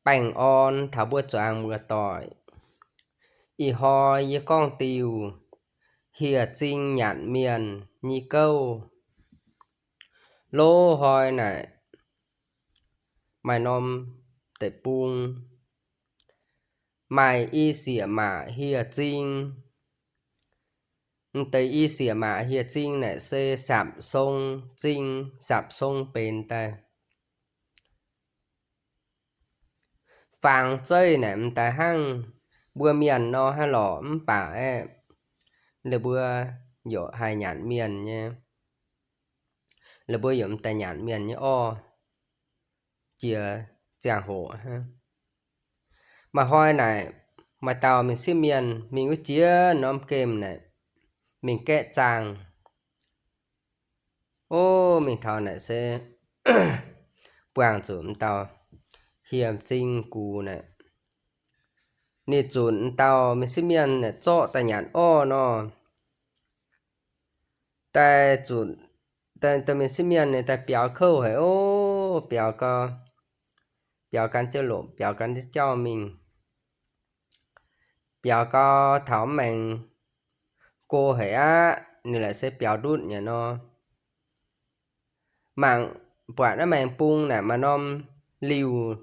Baengh orn taux mbuo zuangx muoz-doic. Ih hnoi yie gorngv diuh hieh zing nyanc mienh nyei gouv. Loz-hnoi naaic maaih norm deic-bung maaih i sieqv maac hieh zing. M'deix i sieqv maac hieh zing naaic se sapc song zing, sapc song benx daaih. Fangx zeiv naaic m'daaih hnangv mbuo mienh nor hnangv lorqc, mv baac aeqv, ninh mbuo yaac haih nyanc mienh nyei. Ninh mbuo yaac m'daaih nyanc mienh nyei orv, jiex ziangh hoc hnangv. Maaih hnoi naaic, maaih dauh mienh sieqv mienh mingh wuov jiex norm gemh naaic, mingh gaeqv zaangh. Ov, mingh taux naaic se buangh zuqc m'dauh hieh zing gux naaic. Ninh zunc m'dauh mienh sieqv mienh naaic zorqv daaih nyanc orv nor, daaih zunc, daaih mienh sieqv mienh ninh daaih biaux kouv haic ov, biaux gau, biaux gan jienv longc, biaux gan jienv jauv mingh. Biaux gau taux mv maengx go haic aqv, ninh laaic se biaux ndutv nyei nor. Mangc buatc naaiv maengx bung naaic maaih norm liuh.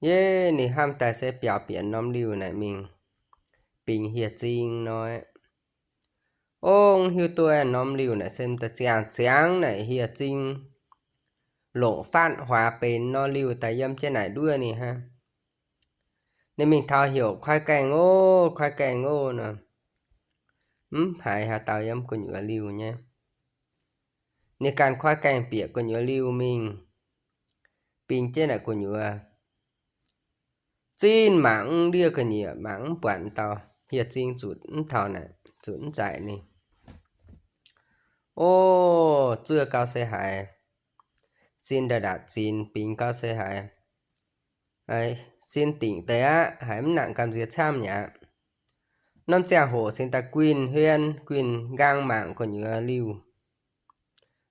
Yie ninh hnamv daaih se biaux bieqc norm liuh naaic mingh bingx hieh zing nor. Ov, hiuv duqv norm liuh naaic se m'daaih ziangh ziangx naaic hieh zing longc fatv huaax benx nor liuh daaih yiem jienv naaic nduov ninh hnangv. Ninh mingh taux heuc, Kuaaiv gaengh ov, kuaaiv gaengh ov nor, mv haiz haaix dauh yiem gu'nyuoz liuh nyei. Ninh ganh kuaaiv gaengh bieqc gu'nyuoz liuh mingh, bingx jienv naaic gu'nyuoz. Zinh mangc mv ndiev ga'nyiec, mangc mv buatc dauh hieh zing zuqc mv taux naaic, zuqc mv zaic ninh. Ov, zuov gau se haiz sin ndaatc zinx, bingx gau se haiz sin dingc deix aqv, haiz mv nangc gamh nziex camv mi'aqv. Norm ziangh hoc cingx daaih guinh hmien guinh nqaang mangc gu'nyuoz liuh.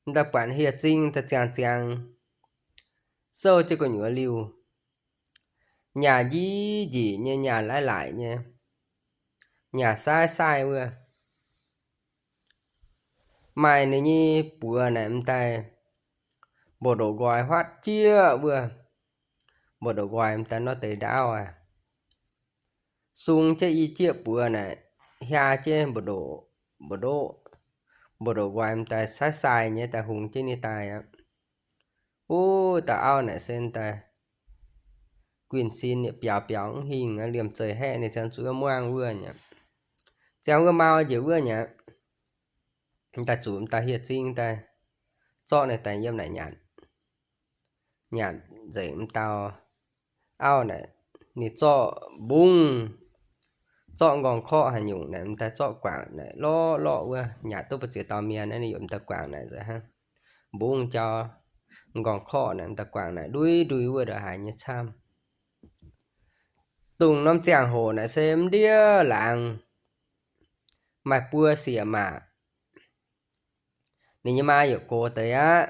M'daaih buatc hieh zing daaih ziangh ziangx souv jienv gu'nyuoz liuh. Nyaah njiec njiec nyei, nyaah laiv laic nyei, nyaah sai sai wuov. Maaih ninh nyei buoz naaic m'daaih mbu'ndoqc nqoi huaatv jieqv wuov. Mbu'ndoqc nqoi m'daaih norm deix ndaauv aqv. Sung jienv i jieqv buoz naaic, hiaa jienv mbu'ndoqc, mbu'ndoqc, mbu'ndoqc nqoi m'daaih sai sai nyei daaih hungx jienv ninh daaih aqv. Wuov dauh auv naaic se daaih guinh sin biaux biaux mv hingh, liemh zeih haeqv ninh ziangh zuov muangh wuov nyei, ziangh wuov mau njiec wuov nyei. M'daaih zuqc m'daaih hieh zing daaih zorqv ninh daaih yiem naaic nyanc. Nyanc nzengc m'dauh auv naaic, ninh zorqv mbungv, zorqv m'nqorngv-korqv haaix nyungc naaic m'daaih zorqv guangc naaic lorqv lorqv wuov, nyanc duqv mbu'ziex dauh mienh naaiv ninh yaac m'daaih guangc naaic nzengc hnangv. Mbungv jauv, m'nqorngv-korqv naaic m'daaih guangc naaic ndui ndui wuov ndongc haaix nyei camv. Dongh norm ziangh hoc naaic se mv ndiev laangz, maaih buo sieqv-maac. Ninh nyei maa yaac gox deix aqv.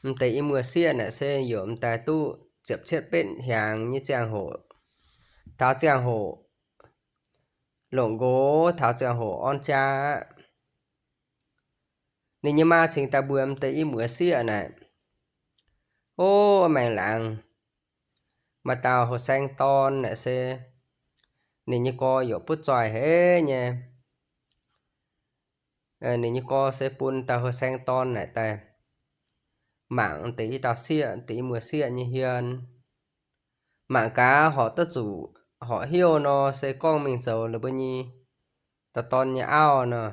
M'deix i muoz-sieqv naaic se yaac m'daaih duqv ziepc cietv betv hnyangx nyei ziangh hoc. Taux ziangh hoc longc nqox, taux ziangh hoc orn jaa aqv. Ninh nyei maa cingx daaih mbuox m'deix i muoz-sieqv naaic, Ov, maengx laangz maaih dauh houh saeng dorn naaic se ninh nyei gorx yaac butv zoih haic nyei. Ninh nyei gorx se bun dauh houh saeng dorn naaic daaih mangc deix i dauh sieqv, deix i muoz-sieqv nyei hmien. Mangc gaax horpc duqv zuqc horpc hnyouv nor se gorngv mingh zoux ninh mbuo nyei dauh dorn nyei auv nor.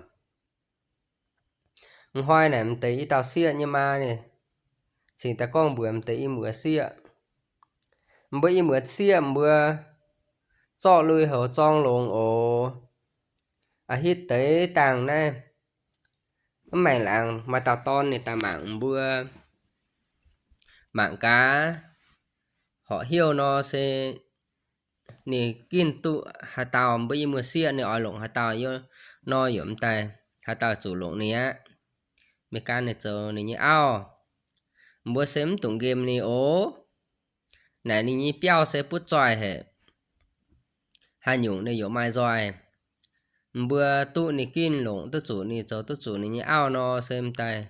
Hnoi naaic m'deix i dauh sieqv nyei maa ninh cingx daaih gorngv mbuox m'deix i muoz-sieqv, Mbuo i muoz-sieqv mbuo zorqv lui-houx zorng longx oc. A'hitv deix dangh naaiv, mv maengx laangz maaih dauh dorn ninh daaih mangc mbuo. Mangc gaax horpc hnyouv nor se ninh ginv duqv haaix dauh mbuo i muoz-sieqv ninh oix longc haaix dauh nor yaac m'daaih haaix dauh zuqc longc ninh aqv. Maiv gan ninh zoux ninh nyei auv, mbuo se mv dungx nqemh ninh oc. naaic ninh nyei biauv se butv zoih haic. Haaix nyungc ninh yaac maaih nzoih. Mbuo duqv ninh ginv longc duqv zuqc, ninh zoux duqv zuqc ninh nyei auv nor, se m'daaih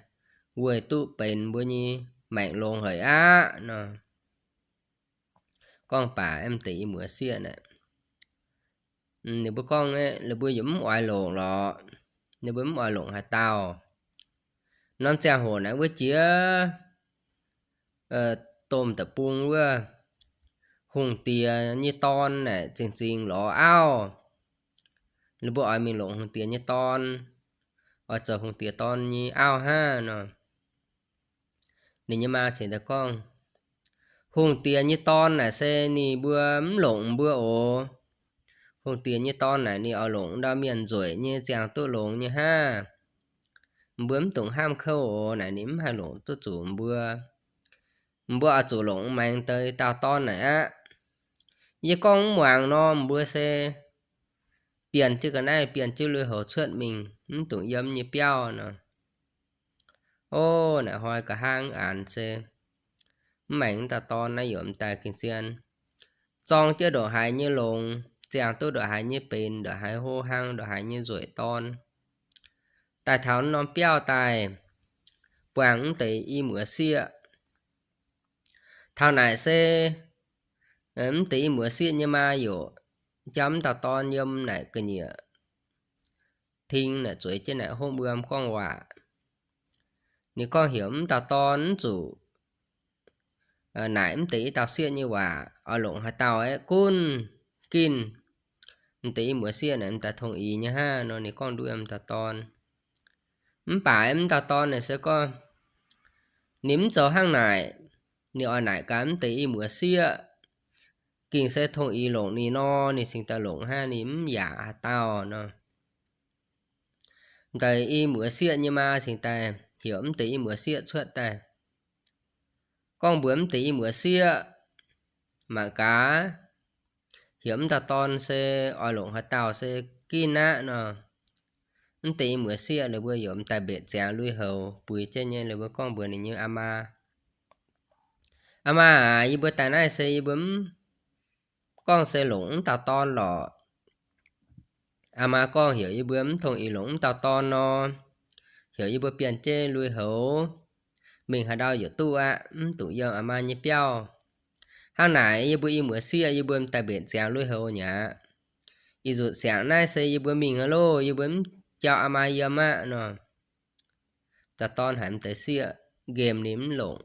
weic duqv benx mbuo nyei maengc longx haic aqv nor. Gorngv baac m'deix i muoz sieqv naaic, ninh mbuo gorngv, ninh mbuo yaac mv oix longc lorqc. Ninh mbuo mv oix longc haaix dauh. Norm ziangh hoc naaic wuov jiex domh deic-bung wuov, hungh diex nyei dorn naaic zingh zingh lorz auv. Ninh mbuo oix mingh longc hungh diex nyei dorn, oix zoux hungh diex dorn nyei auv hnangv nor. Ninh nyei maa cingx daaih gorngv, hungh diex nyei dorn naaic se ninh mbuo mv longc mbuo oc. Hungh diex nyei dorn naaic ninh oix longc ndau mienh nzueic nyei ziangh duqv longx nyei hnangv. Mbuo mv dungx hnamv kouv oc, naaic ninh mv haih longc duqv zuqc mbuo. Mbuo oix zuqc longc maengx deix dauh dorn naaic aqv. Yie gorngv mv muangx nor, mbuo se bienh jienv ga'naaiv, bienh jienv lui-houx cuotv mingh, mv dungx yiem nyei biauv nor. Ov, naaic hnoi nqa'haav mv aanx se mv maengx dauh dorn naaiv yaac m'daaih gengh zien zorng jienv ndongc haaix nyei longx, ziangh duqv ndongc haaix nyei benx, ndongc haaix hlo hlang, ndongc haaix nyei nzueic dorn, daaih taux norm biauv daaih buangh mv deix i muoz sieqv. Taux naaic se mv deix i muoz sieqv nyei maa yaac jauv mv dauh dorn yiem naaic ga'nyiec ting naaic zueiz jienv naaic hopv wuom gorngv waac. Ninh gorngv heuc mv dauh dorn mv zuqc naaic mv deix i dauh sieqv nyei waac, oix longc haaix dauh aeqv, gunv ginv mv deix i muoz sieqv naaic m'daaih tongh-ix nyei hnangv nor, ninh gorngv nduov mv dauh dorn. Mv baac mv dauh dorn naaic se gorngv ninh mv zoux hnangv naaic. Ninh oix naaic gaax mv deix i muoz sieqv, gengh se tongh-ix longc ninh nor, ninh cingx daaih longc hnangv, ninh mv yaac haaix dauh nor. M'deix i muoz sieqv nyei maa cingx daaih heuc mv deix i muoz sieqv cuotv daaih, gorngv mbuox mv deix i muoz sieqv mangc gaax, heuc mv dauh dorn se oix longc haaix dauh se ginv aqv nor. Mv deix i muoz sieqv ninh mbuo yaac m'daaih mbenc ziangx lui-houx buix jienv nyei, ninh mbuo gorngv mbuox ninh nyei aa maa, aa maa aac, yie mbuo daaih naaiv se yie mbuo mv gorngv se longc mv dauh dorn lorqc. Aa maa gorngv heuc yie mbuo mv tongh-ix longc mv dauh dorn nor, heuc yie mbuo bienh jienv lui-houx mingh haaix ndau yaac duqv aqv, mv dungx yiem aa maa nyei biauv. Hnangv naaic yie mbuo i muoz sieqv yie mbuo m'daaih mbenc ziangx lui-houx nyei aqv. Ih nzunc siangx naaiv se yie mbuo mingh aqv loh, yie mbuo mv jauv aa maa yiem aqv nor. Dauh dorn haiz m'deix sieqv nqemh ninh mv longc.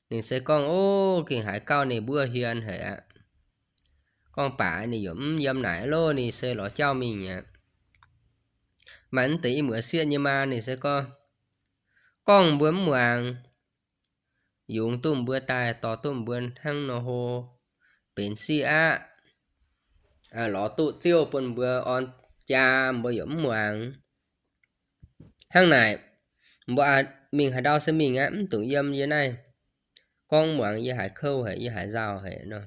Ninh se gorngv, ov, gengh haiz gauh ninh mbuov hien haic aqv. Gorngv baac ninh yaac mv yiem naaic loh, ninh se lorz jauv mingh aqv. Maaih mv deix i muoz sieqv nyei maa ninh se gorngv, gorngv mbuo mv muangx, yungz duqv mbuo daaih, dorh duqv mbuo hnangv nor hlo benx siqv aqv. Lorz duqv ziouv bun mbuo orn jaa, mbuo yaac mv muangx. Hnangv naaic, mbuo mingh haaix ndau se mingh aqv, mv dungx yiem yie naaiv. Gorngv mv muangx, yie haiz kouv haic, yie haiz nzauh haic nor.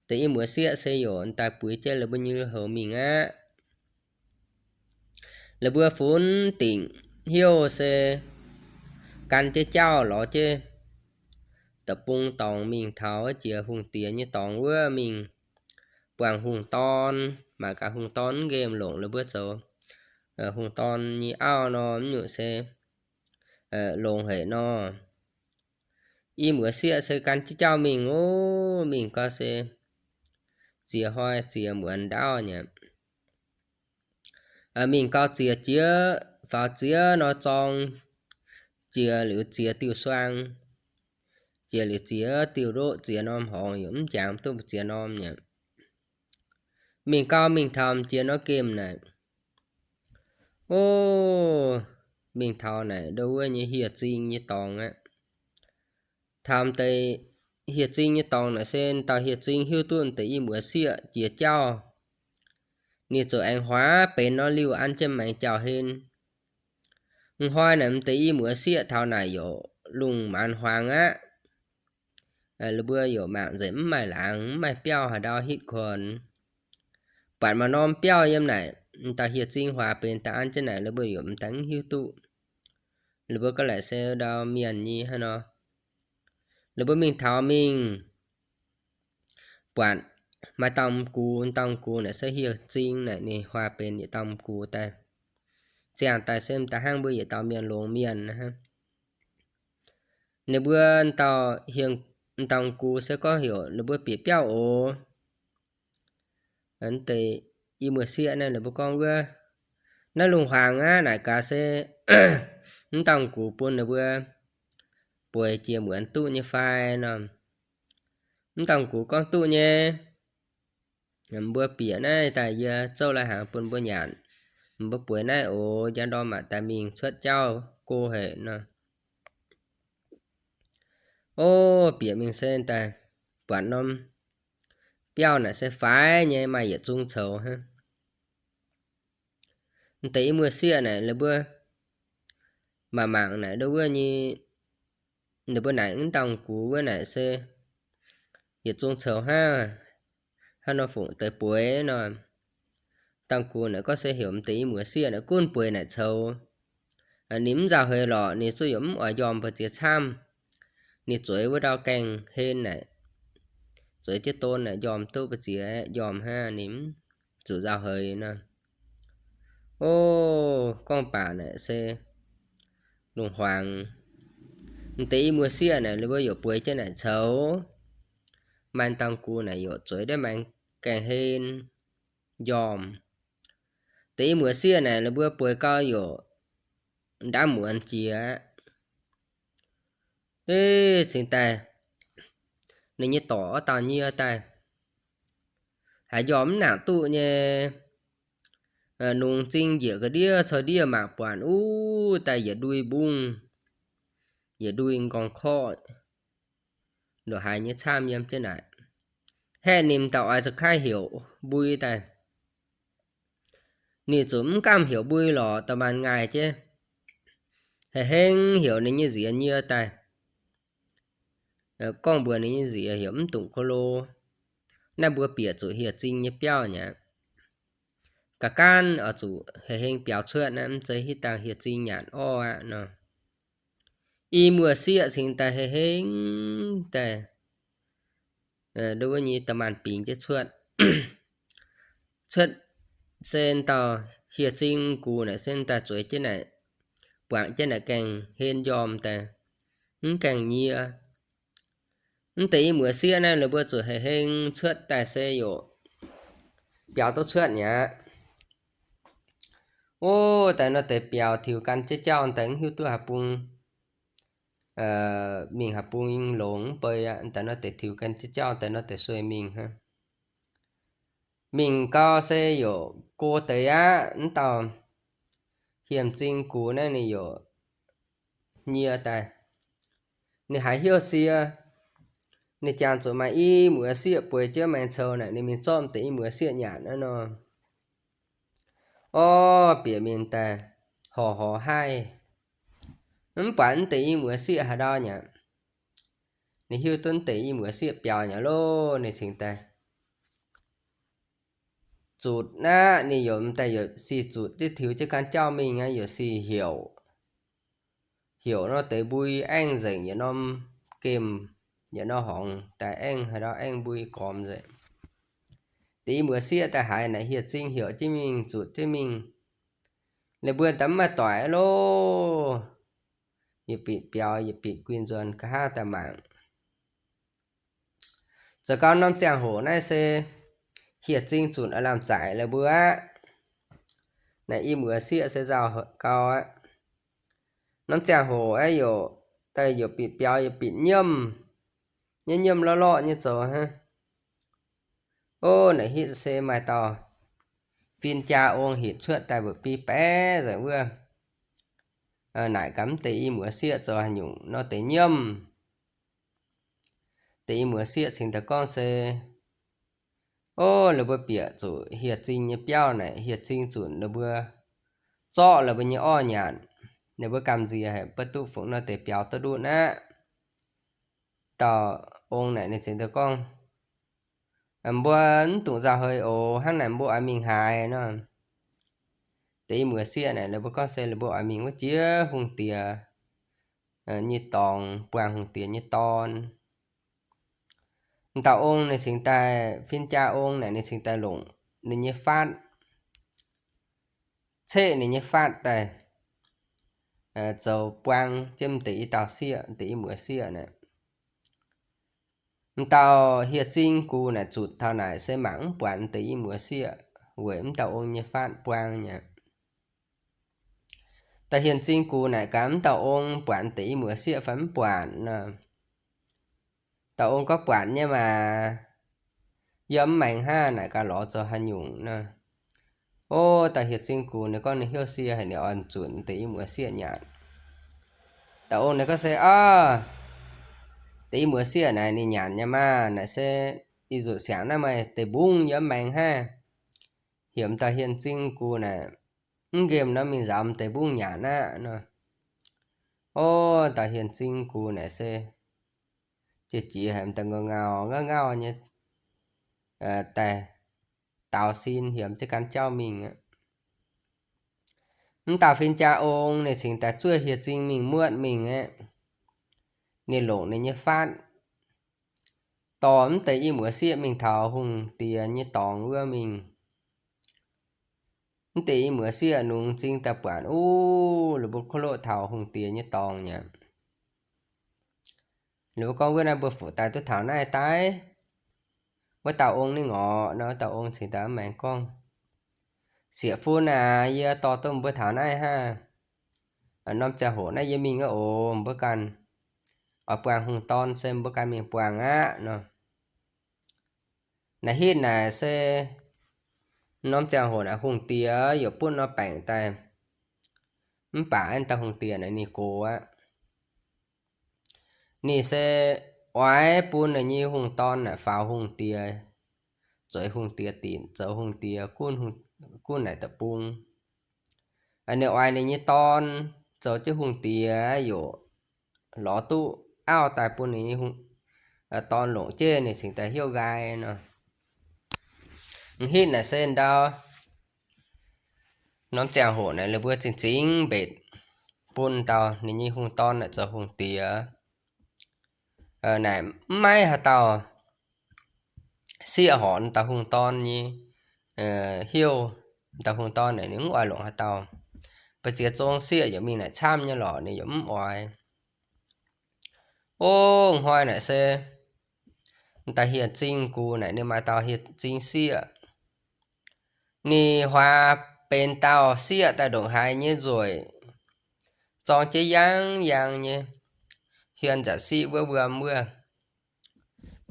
Deix i muoz sieqv se yaac daaih buix jienv la'buo nyei lui-houx mingh aqv. La'buo funx dingc hnyouv se gan jienv jauv lorz jienv deic-bung dorngx mingh taux jiex hungh diex nyei dorngx wuov mingh buangh hungh dorn, mangc gaax hungh dorn mv nqemh longc la'buo zoux hungh dorn nyei auv nor, mv nyungc se longx haic nor. I muoz sieqv se gan jienv jauv mingh ov, mingh gau se ziex hnoi ziex muonz ndaauv nyei. Mingh gau ziex jiex faaux ziex nor zorng, jiex liuz ziex diuh suang, jiex liuz ziex diuh ndoqv, ziex norm horngz, yaac mv jangx duqv ziex norm nyei. Mingh gau mingh taux jiex norm gemh naaic, ov, mingh taux naaic ndo wuov nyei hieh zing nyei dorngx aqv. Taux deix hieh zing nyei dorngx naaic se dauh hieh zing hiuv duqv deix i muoz sieqv jiex jauv. Ninh ziouc aengx huaax benx nor liuh an jienv maengx jauh-hlen. Hnoi naaic m'deix i muoz sieqv taux naaic yaac lungh maanz huaang aqv. La'buo yaac mangc nzengc mv maaih laangz, mv maaih biauv haaix ndau hitv kuonx. Buatc maaih norm biauv yiem naaic, m'daaih hieh zing huaax benx daaih an jienv naaic, la'buo yaac m'daaih mv hiuv duqv. La'buo gorngv laaic se ndau mienh nyei hnangv nor. La'buo mingh taux mingh, buatc maaih dauh m'gux, dauh m'gux naaic se hieh zing naaic ninh huaax benx yietc dauh m'gux daaih. Ziangh daaih se m'daaih hnangv mbuo yietc dauh mienh longx mienh hnangv. Ninh mbuo dauh hieh, dauh m'gux se gorngv heuc ninh mbuo bieqc biauv oc. Deix i muoz-sieqv naaiv ninh mbuo gorngv wuov, naaiv lungh huaangx aqv, naaic gaax se mv dauh m'gux bun ninh mbuo bueix jiex muonz duqv nyei fai nor. Mv dauh m'gux gorngv duqv nyei. Mbuo bieqc naaiv daaih yie zouv lai-hnaangx bun mbuo nyanc. Mbuo bueix naaiv oc, njang ndorm maac daaih mingh cuotv jauv go haic nor. O, bieqc mingh se daaih buatc norm biauv naaic se faix nyei, maaih yietc zung coux hnangv. Deix i muoz-sieqv naaic ninh mbuo mangc mangc naaic ndau wuov nyei, ninh mbuo naaic mv dauh m'gux wuov naaic se yietc zung coux hnangv, hnangv nor fungc deix bueix nor. Dauh m'gux naaic gorngv se heuc m'deix i muoz-sieqv naaic gunv bueix naaic coux. Ninh mv nzauh heix lorqc, ninh zuqc yaac mv oix njormh mbu'ziex camv. Ninh zueiz wuov ndau gaengh hen naaic, zueiz jienv don naaic njormh duqv mbu'ziex, njormh hnangv ninh mv zuqc nzauh heix nor. O, gorngv baac naaic se lungh huaangx. M'deix i muoz-sieqv naaic ninh mbuo yaac bueix jienv naaic coux. Maaih dauh m'gux naaic yaac zueiz ndiev maengx gaengh hen njormh. Deix i muoz-sieqv naaic ninh mbuo bueix gau yaac ndaamv muonz jiex. Cingx daaih ninh nyei dorc wuov dauh nyie daaih haiz njormh mv nangc duqv nyei, nungx zing njiec ga'ndiev cou ndiev mangc buatc uv daaih yietc ndui mbungv, yietc ndui m'nqorngv korqv, ndongc haaix nyei camv yiem jienv naaic. Haeqv ninh m'daaih oix zuqc kaiv heuc mbui daaih. Ninh zuqc mv gamh heuc mbui lorqc, da'maanc ngaih jienv hei heng heuc ninh nyei nziex nyie daaih. Gorngv mbuox ninh nyei nziex heuc mv dungx go lo. Naaiv mbuo bieqc zuqc hieh zing nyei biauv nyei aqv. Ga'ganv oix zuqc hei heng biaux cuotv naaiv, mv zeiz hitv dangh hieh zing nyanc orv aqv nor. I muoz-sieqv cingx daaih hei heng daaih, nduov wuov nyei da'maanc bingx jienv cuotv. Cuotv se dauh hieh zing gux naaic se daaih zueiz jienv naaic, buangc jienv naaic gaengh hen njormh daaih, mv gaengh nyie. Mv deix i muoz-sieqv naaiv ninh mbuo zuqc hei heng cuotv daaih se yaac biaux duqv cuotv nyei aqv. O, daaih nor deix biaux tiux gan jienv jauv daaih mv hiuv duqv haaix bung, mingh haaix bung longx mv bei aqv. Daaih nor deix tiux gan jienv jauv daaih nor deix sueih mingh hnangv. Mingh gau se yaac go deix aqv. Mv dauh hieh zing gux naaiv ninh yaac nyie daaih. Ninh haiz hnyouv sie, ninh jangx zuqc maaih i muoz-sieqv bueix jienv maengx coux naaic, ninh mingh zorqv deix i muoz-sieqv nyanc naaiv nor. Orv, bieqc mingh daaih horc horc haih, mv buatc mv deix i muoz-sieqv haaix ndau nyei aqv. Ninh hiuv duqv mv deix i muoz-sieqv biaux nyei loh, ninh cingx daaih zutc naaiv, ninh yaac m'daaih yaac sic zutc jienv tiux jienv gan jauv mingh aqv, yaac sic heuc. Heuc nor deix mbui aengv nzengc yietc norm gemh, yietc norm horngz daaih aengv haaix ndau aengv mbui gormx nzengc. Deix i muoz-sieqv daaih haiz naaic hieh zing heuc jienv mingh, zutc jienv mingh, ninh mbuo daaih mv maaih doic loh. Yietc bieqc biaux, yietc bieqc guin nzuonx, nqa'haav daaih mangc. Zoux gau norm ziangh hoc naaiv se hieh zing zunc aav lamh zaic la'buo aqv. Naaic i muoz-sieqv se nzauh gau aqv. Norm ziangh hoc aeqv, yaac daaih yaac bieqc biaux, yaac bieqc nyiemv, nyiemv nyiemv lorqv lorqv nyei zoux hnangv. O, naaic hitv se maaih dauh fin-jaa ong hinc cuotv daaih mbuoqc biv baeqv nzengc wuov. Naaic gaax mv deix i muoz-sieqv zoux haaix nyungc nor deix nyiemv. Deix i muoz-sieqv cingx daaih gorngv se, o, ninh mbuo bieqc zuqc hieh zing nyei biauv naaic, hieh zing zunc ninh mbuo zorqv ninh mbuo nyei orv nyanc. Ninh mbuo gamh nziex haic, mv duqv fungc nor deix biaux duqv ndutv aqv. Dauh ong naaic ninh cingx daaih gorngv, mbuo mv dungx nzauh heix oc, hnangv naaic mbuo oix mingh haaix nor. Deix i muoz-sieqv naaic ninh mbuo gorngv se ninh mbuo oix mingh wuov jiex hungh diex nyei dorngx, buangh hungh diex nyei dorn. M'dauh ong ninh cingx daaih, fin-jaa ong naaic ninh cingx daaih longc ninh nyei faatv, ceqv ninh nyei faatv daaih zoux buang jienv m'deix i dauh sieqv, m'deix i muoz sieqv naaic. M'dauh hieh zing gux naaic zutc taux naaic se mangc mv buatc m'deix i muoz sieqv, weic m'dauh ong nyei faatv buang nyei aqv. Dauh hieh zing gux naaic gaax m'dauh ong, buatc m'deix i muoz sieqv fai mv buatc nor. Dauh ong gorngv, buatc nyei maah. Yie mv maengx hnangv naaic gaax lorz zoux haaix nyungc nor. O, dauh hieh zing gux ninh gorngv ninh hnyouv sie haic, ninh oix zunc m'deix i muoz sieqv nyanc. Dauh ong ninh gorngv se, Ov, deix i muoz sieqv naaic ninh nyanc nyei maah. Naaic se ih nzunc siangx naaiv maaih deic-mbung yie mv maengx hnangv. Heuc m'dauh hieh zing gux naaic mv nqemh nor mingh nzaaux m'deic-mbung nyanc aqv nor. O, dauh hieh zing gux naaic se jiex jiex haic, m'daaih ngau-ngau ngauv ngauv nyei daaih daaux sin heuc m'deix ganh jauv mingh aqv. M'dauh fin-jaa ong ninh cingx daaih zuov hieh zing mingh muotv mingh aqv. Ninh longc ninh nyei faatv dorh m'deix i muoz sieqv mingh taux hungh diex nyei dorngx wuov mingh. M'deix i muoz sieqv nungx m'zing daaih buatc, Uv, la'buo kuv loqv taux hungh diex nyei dorngx nyei aqv. Ninh mbuo gorngv, Wuov naaiv mbuo fuqv daaih duqv taux naaiv daaih? Wuov dauh ong ninh ngorc nor. Wuov dauh ong cingx daaih mv maengx gorngv, Sieqv-fun aac, yie dorh duqv mbuo taux naaiv hnangv. Norm ziangh hoc naaiv yie mingh wuov oc, mbuo ganh oix buangh hungh dorn se mbuo ganh mingh buangh aqv nor. Naaiv hitv naaic se norm ziangh hoc naaic hungh diex yaac butv norm baengc daaih, mv baac naaiv dauh hungh diex naaic ninh gox aqv. Ninh se oix bun ninh nyei hungh dorn naaic faaux hungh diex, zueiz hungh diex dinc, zoux hungh diex gunv, gunv naaic deic-bung. Ninh oix ninh nyei dorn zoux jienv hungh diex yaac lorz duqv auv daaih bun ninh nyei dorn longc jienv, ninh cingx daaih hnyouv nqaai nor. M'hitv naaic se ndau norm ziangh hoc naaic ninh mbuo zingh zingx mbetc bun dauh ninh nyei hungh dorn naaic zoux hungh diex. Naaic mv maiv haaix dauh sieqv horc dauh hungh dorn nyei hnyouv. Dauh hungh dorn naaic ninh mv oix longc haaix dauh. Mbu'ziex zong sieqv yaac mingh naaic camv nyei lorqc, ninh yaac mv oix. O, hnoi naaic se m'daaih hieh zing gux naaic ninh maaih dauh hieh zing sieqv. Ninh huaax benx dauh sieqv daaih ndongc haaix nyei nzueic, zorng jienv yaangh yaangh nyei, hiuan nzanc siqv wuov wuom wuov,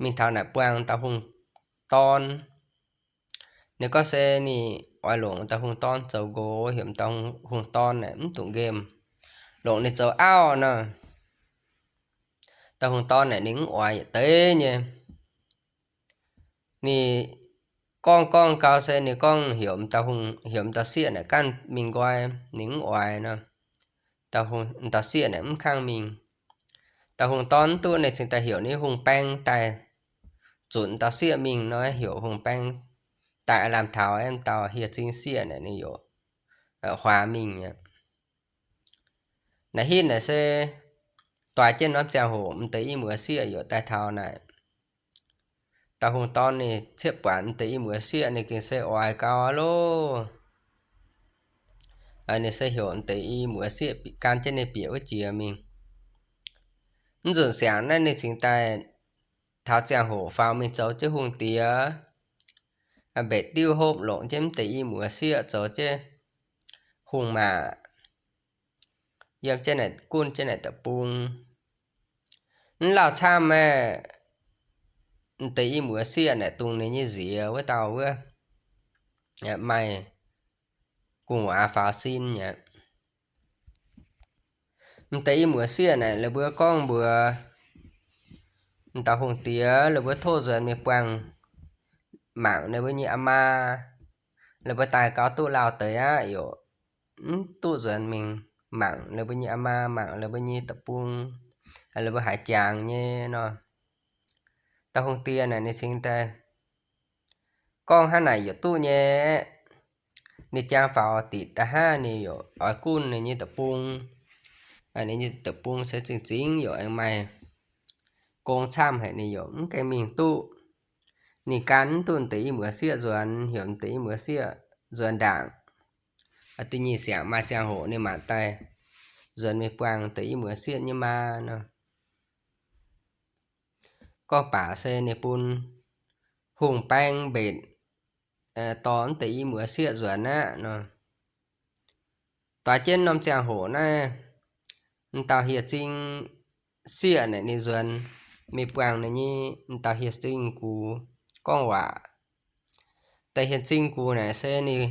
mingh taux naaic buangh dauh hungh dorn. Ninh gorngv se ninh oix longc dauh hungh dorn zoux nqox, heuc dauh hungh dorn naaic mv dungx nqemh, longc ninh zoux auv nor. Dauh hungh dorn naaic ninh mv oix yietc deix nyei. Ninh gorngv gorngv gau se ninh gorngv heuc, heuc dauh sieqv naaic ganh mingh nqoi, ninh mv oix nor. Dauh sieqv naaic mv kangv mingh. Dauh hungh dorn mv duqv, ninh cingx daaih heuc ninh hungh baeng daaih, zunc dauh sieqv mingh nor, heuc hungh baeng daaih lamh taux, dauh hieh zing sieqv naaic ninh yaac huaax mingh aqv. Naaiv hitv naaic se doix jienv norm ziangh hoc m'deix i muoz sieqv yaac daaih taux naaic. Dauh hungh dorn ninh ciepv buatc m'deix i muoz sieqv ninh gengh se oix gau loh. Ninh se heuc m'deix i muoz sieqv gan jienv ninh bieqc wuov jiex mingh. Mv nzunc siangx naaiv ninh cingx daaih taux ziangh hoc faaux mingh zoux jienv hungh diex, mbetc diuv hopv longc jienv m'deix i muoz sieqv zoux jienv hungh maac, yiem jienv naaic gunv jienv naaic deic-bung. Mv lauh camv aeqv, m'deix i muoz sieqv naaic dungx ninh nyei nziex wuov dauh wuov maaih gu'nguaaz faaux sin aqv. M'deix i muoz sieqv naaic la'buo gorngv mbuox m'dauh hungh diex, la'buo tov nzuonx mingh buangh mangc ninh mbuo nyei aa maa. La'buo daaih gauh duqv lauh deix aqv, yaac mv duqv nzuonx mingh mangc ninh mbuo nyei aa maa, mangc ninh mbuo nyei deic-bung, la'buo haiz jangx nyei nor. Dauh hungh diex naaic ninh cingx daaih gorngv hnangv naaic yaac duqv nyei. Ninh jangx faaux diqc da'hnangv, ninh yaac oix gunv ninh nyei deic-bung. Ninh nyei deic-bung se zingh zingx yaac aengx maaih gong camv haic, ninh yaac mv gaengh mingh duqv. Ninh gan mv duqv deix i muoz sieqv nzuonx, heuc deix i muoz sieqv nzuonx ndaangc. Da'nyeic siangx maaih ziangh hoc ninh maanc daaih nzuonx mingh buangh deix i muoz sieqv nyei maa nor. Gorngv baac se ninh bun hungh baeng mbenc dorh deix i muoz sieqv nzuonx aqv nor. Doix jienv norm ziangh hoc naaiv, m'dauh hieh zing sieqv naaic ninh nzuonx mingh buangh ninh nyei m'dauh hieh zing gux gorngv waac. Deix hieh zing gux naaic se ninh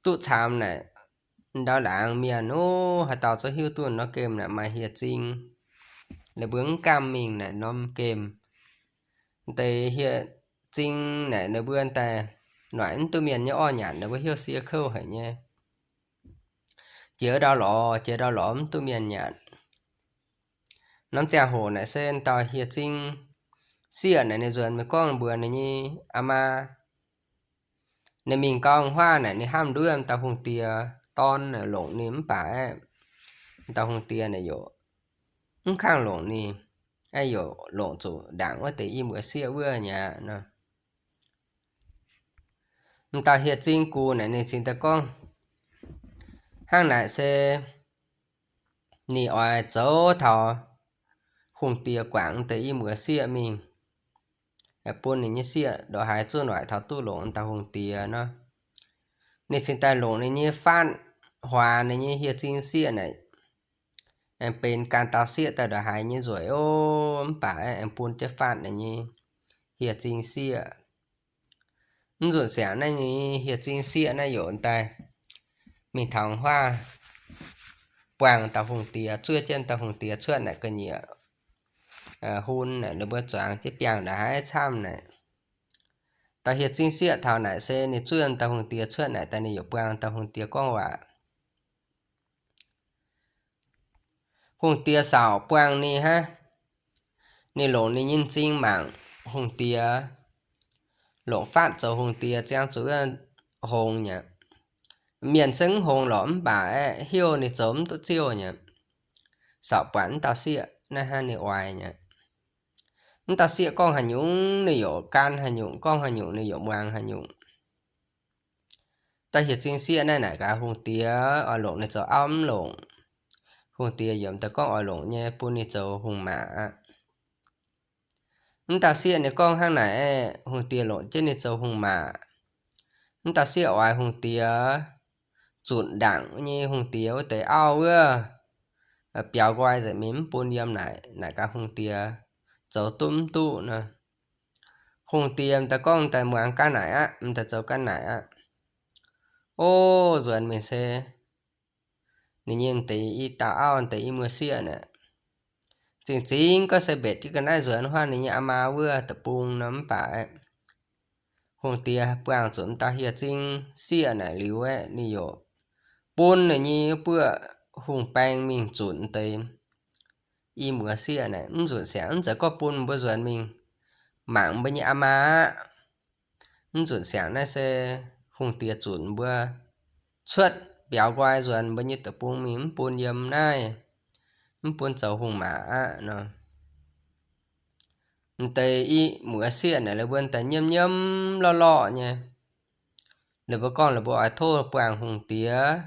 duqv camx naaic, ndau laangz mienh ov, haaix dauh zungv hiuv duqv norm gemh naaic maaih hieh zing. Ninh mbuo mv gamh mingh naaic norm gemh. Deix hieh zing naaic ninh mbuo daaih noic mv duqv mienh nyei orv nyanc, ninh mbuo heuc sie kouv haic nyei. Jiex ndau lorz, jiex ndau lorz mv duqv mienh nyanc. Norm ziangh hoc naaic se m'dauh hieh zing sieqv naaic ninh nzuonx mingh gorngv mbuox ninh nyei aa maa. Ninh mingh gau huaav naaic ninh hnamv nduov m'dauh hungh diex dorn naaic longc ninh mv baac aeqv, m'dauh hungh diex naaic yaac mv kangh longc ninh, aeqv, yaac longc zuqc ndaangc wuov deix i muoz sieqv wuov nyei aqv nor. M'dauh hieh zing gux naaic ninh cingx daaih gorngv hnangv naaic se ninh oix zoux taux hungh diex guangc deix i muoz sieqv mingh, bun ninh nyei sieqv ndongc haaix zuqc noic taux duqv longc m'dauh hungh diex nor. Ninh cingx daaih longc ninh nyei faatv huaax ninh nyei hieh zing sieqv naaic, aengx benx ganh dauh sieqv daaih ndongc haaix nyei nzueic ov, mv baac aengx bun jienv faatv ninh nyei hieh zing sieqv. Mv nzunc siangx naaiv nyei hieh zing sieqv naaiv yaac daaih mingh taux huaav buangh dauh hungh diex, zuov jienv dauh hungh diex cuotv naaic ga'nyiec hun naaic, ninh mbuo zuangx jienv biangh ndongc haaix camv naaic. Dauh hieh zing sieqv taux naaic se ninh zuov dauh hungh diex cuotv naaic daaih ninh yaac buangh dauh hungh diex gorngv waac. Hungh diex saauc buangh ninh hnangv. Ninh longc ninh nyei m'zing mangc hungh diex, longc faatv zoux hungh diex ziangh zuqc hngongx nyei. Mienh se mv hngongx lorqc mv baac aeqv, heuc ninh zoux mv duqv ziouh nyei. Saauc buatc m'dauh sieqv naaiv hnangv ninh oix nyei. M'dauh sieqv gorngv haaix nyungc ninh yaac gan haaix nyungc, gorngv haaix nyungc ninh yaac muangx haaix nyungc. Dauh hieh zing sieqv naaiv naaic gaax hungh diex oix longc ninh zoux auv mv longc. Hungh diex yiem daaih gorngv oix longc nyei, bun ninh zoux hungh maac aqv. M'dauh sieqv ninh gorngv hnangv naaic aeqv, hungh diex longc jienv ninh zoux hungh maac. M'dauh sieqv oix hungh diex zunc ndaangc nyei hungh diex wuov deix auv wuov, biaux nqoi nzengc mingh mv bun yiem naaic, naaic gaax hungh diex zoux duqv mv duqv nor. Hungh diex m'daaih gorngv m'daaih muangx ga'naaic aqv, m'daaih zoux ga'naaic aqv. O, nzuonx mingh se ninh nyei m'deix i dauh auv, m'deix i muoz sieqv naaic, zingh zingh gorngv se mbenc jienv ga'naaiv nzuonx huaav ninh nyei aa maa wuov deic-bung nor mv baac aeqv, hungh diex buangh zuqc m'dauh hieh zing sieqv naaic liuz aeqv, ninh yaac bun ninh nyei buoqv hungh baeng mingh zunc deix i muoz sieqv naaic. Mv nzunc siangx mv zeiz gorngv bun mbuo nzuonx mingh mangc mbuo nyei aa maa aqv. Mv nzunc siangx naaiv se hungh diex zunc mbuo cuotv biaux nqoi nzuonx mbuo nyei deic-bung mingh, mv bun yiem naaiv, mv bun zoux hungh maac aqv nor. M'deix i muoz sieqv naaic, ninh mbuo daaih nyiemv nyiemv lorqc lorqc nyei. Ninh mbuo gorngv ninh mbuo oix tov buangh hungh diex,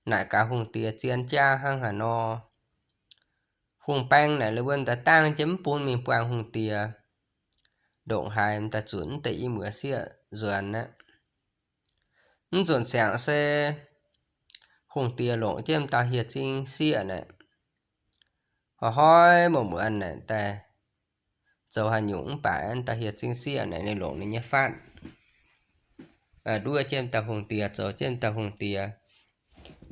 naaic gaax hungh diex zien jaa hnangv haaix nor. Hungh baeng naaic, ninh mbuo daaih dangh jienv mv bun mingh buangh hungh diex, ndongc haaix m'daaih zunc m'deix i muoz sieqv nzuonx aqv. Mv nzunc siangx se hungh diex longc jienv m'dauh hieh zing sieqv naaic, hnoi-hnoi muonz-muonz naaic daaih zoux haaix nyungc mv baac m'dauh hieh zing sieqv naaic ninh longc ninh nyei faatv nduov jienv m'dauh hungh diex, zoux jienv m'dauh hungh diex.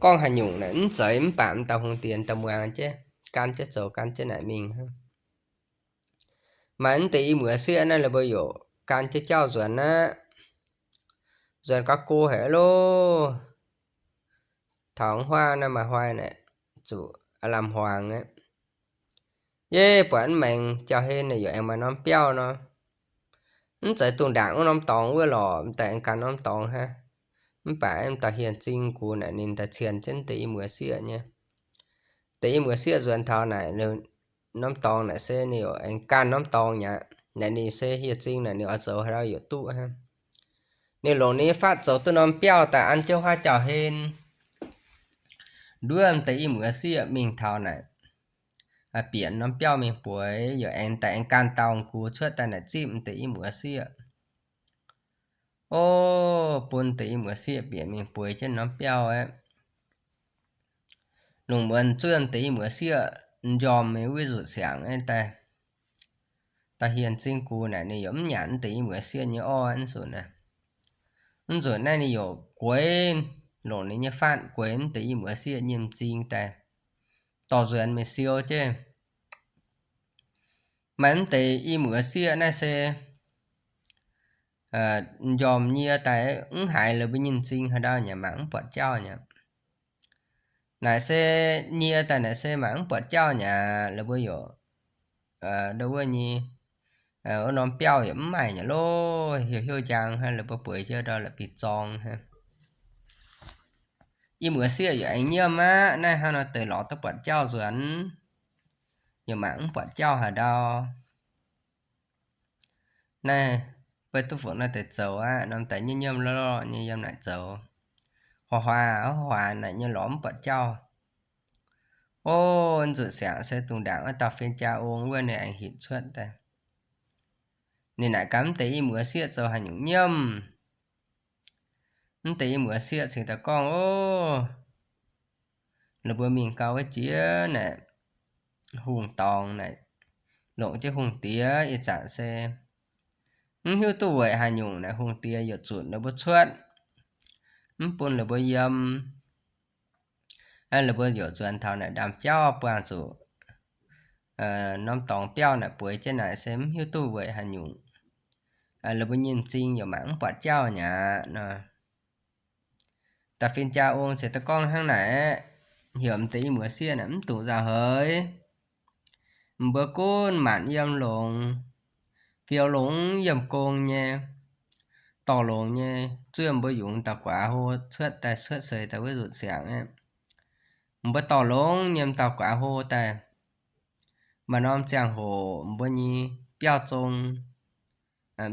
Gorngv haaix nyungc naaic mv zeiz mv baac m'dauh hungh diex daaih muangx jienv, gan jienv zoux, gan jienv naaic mingh hnangv. Maaih m'deix i muoz sieqv naaiv, ninh mbuo yaac gan jienv jauv nzuonx aqv. Nzuonx gauh go haic loh. Taux huaav naaiv maaih hnoi naaic, zuqc aav lamh hmuangx aqv. Yie buatc mv maengx jauv-hlen naaic yaac aengx maaih norm biauv nor. Mv zeiz dongh ndaangc wuov norm dorngx wuov lorqc, m'daaih aengx gan norm dorngx hnangv. Mv baac m'dauh hieh zing gux naaic ninh daaih cien jienv deix i muoz sieqv nyei. Deix i muoz sieqv nzuonx taux naaic, norm dorngx naaic se ninh yaac aengx ganh norm dorngx mi'aqv. Naaic ninh se hieh zing naaic ninh oix zoux haaix dauh yaac duqv hnangv. Ninh longc ninh nyei fatv zoux duqv norm biauv daaih an jienv huaav jauv hlen, nduov m'deix i muoz sieqv mingh taux naaic, bieqc norm biauv mingh bueix, yaac aengx daaih aengx ganh dauh gux cuotv daaih naaic zipv m'deix i muoz sieqv. O, bun m'deix i muoz sieqv bieqc mingh bueix jienv norm biauv aeqv, lungh muonz zuov m'deix i muoz sieqv m'njormh mingh wuov nzunc siangx aeqv, daaih, daaih hieh zing gux naaic ninh yaac mv nyanc m'deix i muoz sieqv nyei orv nzunc naaiv. Mv nzunc naaiv ninh yaac gueix, longc ninh nyei fatv gueix m'deix i muoz sieqv nyei m'zing daaih, dorh nzuonx mingh siou jienv. Maaih m'deix i muoz sieqv naaiv se m'njormh nyie daaih mv haiz la'buo nyei m'zing haaix ndau nyei, mangc mv buatc jauv nyei. Naaic se nyie daaih naaic se mangc mv buatc jauv nyei, la'buo yaac, ndau wuov nyei, wuov norm biauv yaac mv maaih nyei lov, heuc heuc njang hnangv, la'buo bueix jienv ndau la'bieiv-zorng hnangv. I muoz sieqv yaac aengx nyiemv aqv, naaiv hnangv nor deix lorz duqv buatc jauv nzuonx, yaac mangc mv buatc jauv haaix ndau. Naaiv beiv duqv fungc naaiv deix zoux aqv, norm daaih nyiemv nyiemv lorqc lorqc nyei yiem naaic zoux. Huaax huaax, huaax huaax naaic nyei lorz mv buatc jauv. O, nzunc siangx se dungx ndaangc wuov dauh fin-jaa ong wuov ninh aengx hinc cuotv daaih. Ninh naaic gaax mv deix i muoz sieqv zoux haaix nyungc nyiemv. Mv deix i muoz sieqv cingx daaih gorngv, O, ninh mbuo mingh gau wuov jiex naaic, hungh dorngx naaic, longc jienv hungh diex ih zanc se mv hiuv duqv weic haaix nyungc naaic, hungh diex yaac zunc ninh mbuo cuotv, mv bun ninh mbuo yiem. Ninh mbuo yaac nzuonx taux naaic ndaamv-jauv buangh zuqc norm dorngx biauv naaic bueix jienv naaic se mv hiuv duqv weic haaix nyungc. Ninh mbuo nyei m'zing yaac mangc mv buatc jauv nyei aqv nor. Dauh fin-jaa ong cingx daaih gorngv hnangv naaic, heuc m'deix i muoz sieqv naaic mv dungx nzauh heix. Mbuo gunv maanc yiem longx, fiou longx yiem gong nyei, dorh longx nyei, zuov mbuo yungz dauh guaax hlo cuotv daaih, cuotv seix daaih wuov nzunc siangx aeqv, mbuo dorh longx nyei dauh guaax hlo daaih. Maaih norm ziangh hoc mbuo nyei biauv zong